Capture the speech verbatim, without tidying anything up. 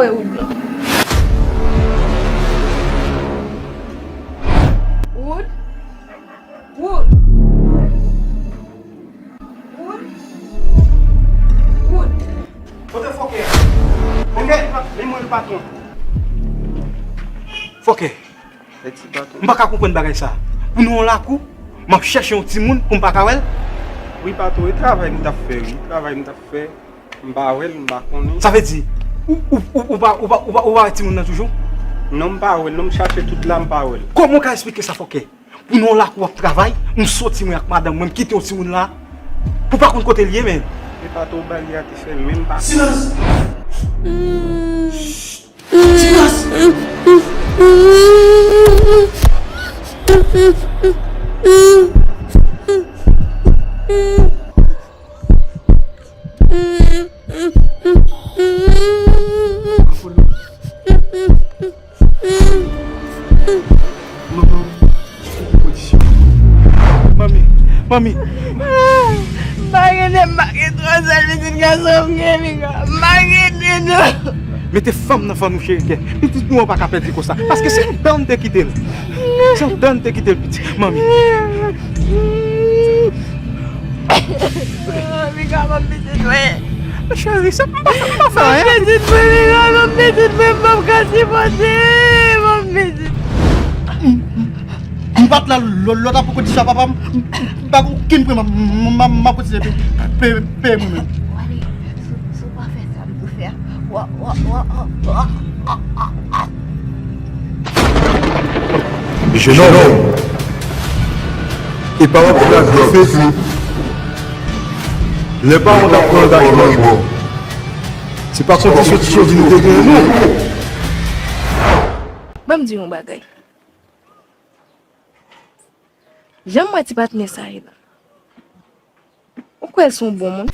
Wood lan. Wood? Wood? Wood? Wood? Kote Fòkè a? Fòkè, men mwen l patwon. Fòkè. Mèsi, patwon. M pa ka konprann bagay sa. Pou nou yon lakou, m ap chèche yon timoun pou m pa ka wè l. Wi, patwon, e travay m t ap fè, wi. Travay m t ap fè. M pa wè l, m pa konnen. Sa vle di, ou, ou, ou, ou pa, ou pa, ou pa, ou pa wè timoun nan toujou? Non, m pa wè l, non, m chache tout la, m pa wè l. Kòman w ka esplike sa, Fòkè? Pou nou lakou ap travay, m soti mwen ak madanm mwen, m kite yon timoun la. Pou pa konn kote l ye, men. E pa tou bagay a te fè l, men m pa. Silans! Silans! Manmi, manmi. M pa gen de, m pa gen twa sèl pitit gason m gen, piga. M pa gen de, non. Mete fanm nan fann ou, cheri kè. Pitit nou an pa ka pèdi konsa. Paske se yon dan n te kite l. Se yon dan n te kite l, pitit. Manmi. Piga, ban m pitit mwen. Cheri, sa m pa fè, m pa fè anyen. Ban m pitit mwen, piga, ban m pitit mwen, m p ap ka sipòte. Ban m pitit. M pa t la lò, lò ta poko di sa, papa m. M pa gen okenn pwen, m ap kontinye peye mwen menm. Wale, si w pa fè sa m pou fè a, w a, w a, w a, w a. Jenòm, e pa w ap fè ak dife. Lè pawon t ap pran angajman l, se pa kondisyon ti sovin ou te genyen, non. Ban m di w yon bagay. Jan m wè ti patnè sa ye la, ou kwè l se yon bon moun?